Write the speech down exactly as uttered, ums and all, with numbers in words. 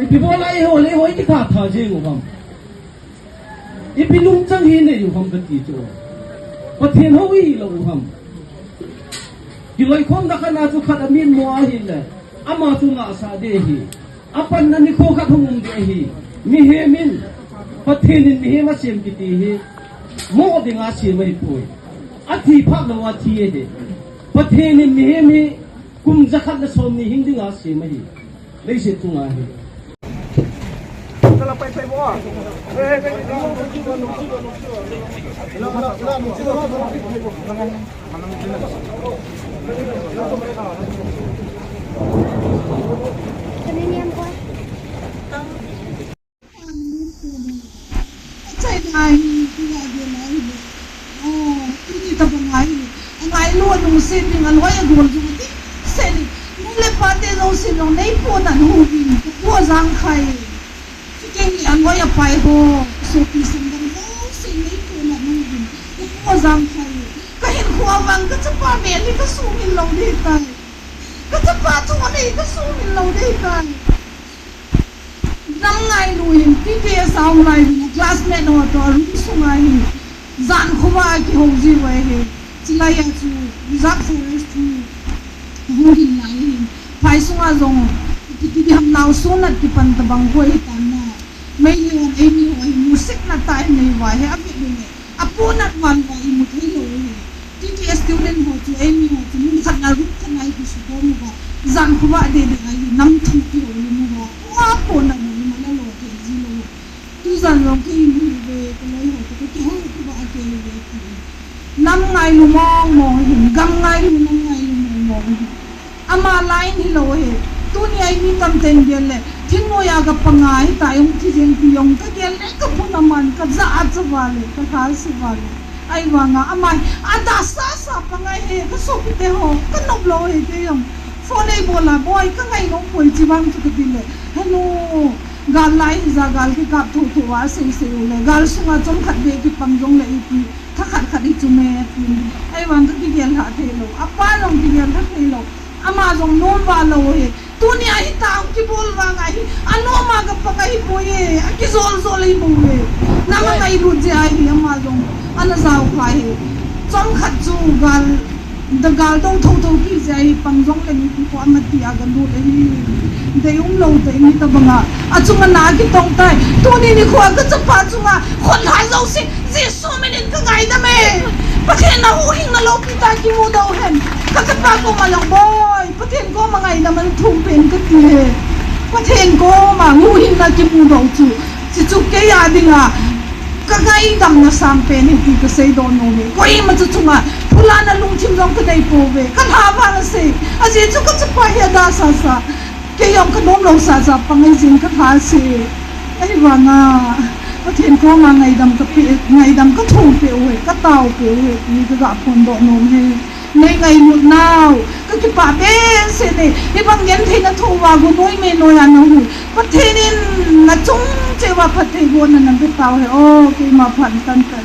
Ipi bola eiho le eiho ikitha tha jeng u ham? Ipi lungchang hi nei u ham kati chu. Pathen hou ilou u ham? Kiloikhomna khat na chu khat amin mo ahile, ama chu ngahsah ding ahi. Apanna nikho khat hung um ding ahi. Mihem in, Pathen in mihem asem kiti hi mo dinga asem ahipoi. Athi phat louva thi ahi. Pathen in mihem hi kum jakhat le somni hing dinga asem ahi. Leiset chunga hi. Achai nai, tu ya de nai le. Oh, tuni tabang nai le. Angailu alungset ding, aloi agol jong ding. Seni, nu le pa te jouse jong neipohnat uvin, kapu ajang khai. Chukeng le aloi apai ho, sopi sangam jouse neipohnat uvin, kapu ajang khai. Kahinkho a vang kachapa mel hi kasumil lou ding tai. Kachapa thunei kasumil lou ding tai. Nam ngailu hin, T T S a um lai hin, classmate ho toh room sunga hin, jan khovah a kihou jiu ahi. Chulai a chu, Reserve Forest chu, hung hin lai hin. Phai sunga jong, kiti kiti ham nao sunat kipan tabang koi hitan na. Meilhei hon eimi ho hi, musetna tah in nei uva hi, avet le. Apohnat val uva imu thei lou hi. T T S student ho chu, eimi ho chu, mun khat na, room khat na, ipi sukhom uva, jan khovah deh deh ahi, nam thu kihoulim uva, apohnat val uva, la lo thei ji lou. Tujan jong kei imu hi ve, kaloi ho chu, kakihou khovah a kei ve, ti. Nam ngailu mong mong hin, gam ngailu, nam ngailu mong mong hin. Ama line hilou ahi. Tuni a mi tamtah in gel le, thingnoi a kapang a, hitia hung thi jeng ti jong kagel le, kaphun aman, kajah a chu vale, kalhase vale. Ahivanga ama hi adasasa pang ahi, kasopi te ho, kanop lou ahi kei jong. Phone eibol a, boi, kangai nom poi, chi vang chu kati le. Henu, gal lai hija, gal kikap thotho a, sei sei u le. Gal sunga chomkhat beh kipang jong le ipi. Thakhat khat hi chu me, tin. Ahivang kakigel lha thei lou. Apa jong kigel lha thei lou. Ama jong nom val lou hi. Tuni a hitia hung kibol vang ahi. Anom a kapang ahi poi e. Akijol jol ahi poi e. Nam angailut jeh ahi ama jong. Ana jao kha hi. Chomkhat chu gal, da gal dong thotho kit jeh ahi pang jong le ni ko ama ti a galut ahi. Dei umlou tah in hitabang a. Achunga na kitong tai. Tuni nikho a kachapa chunga. Khut lha jouse. Jesu min in kangaidam e. Pathen in huhhingna loupi tah kimudoh hen. Kachapa koma jong boi. Pathen koma ngaidam ana thum pen kati e. Pathen koma huhhingna kimudoh chu. Chuchu kei a dinga. Kangaidamna sang pen ahi ti kaseidoh nom e. Koima chu chunga. Phulana lungthim jong kanei pouve. Kalha vang asei. Ajeh chu kachapa hi adasasa. Kei jong kanom lou sasa pang ahi jin kalhase. Ahivanga, Pathen koma ngaidam kapeh, ngaidam kathum peh u ahi, katao peh u ahi, ti kaga phondoh nom e. Nei ngailut nau, kakipah behseh e. Hibang gentheina thoh uva, gunoi meinoi a nahui. Pathen in nachung cheh uva phattheibohna nabe tau hen. O, keima phat tan tan.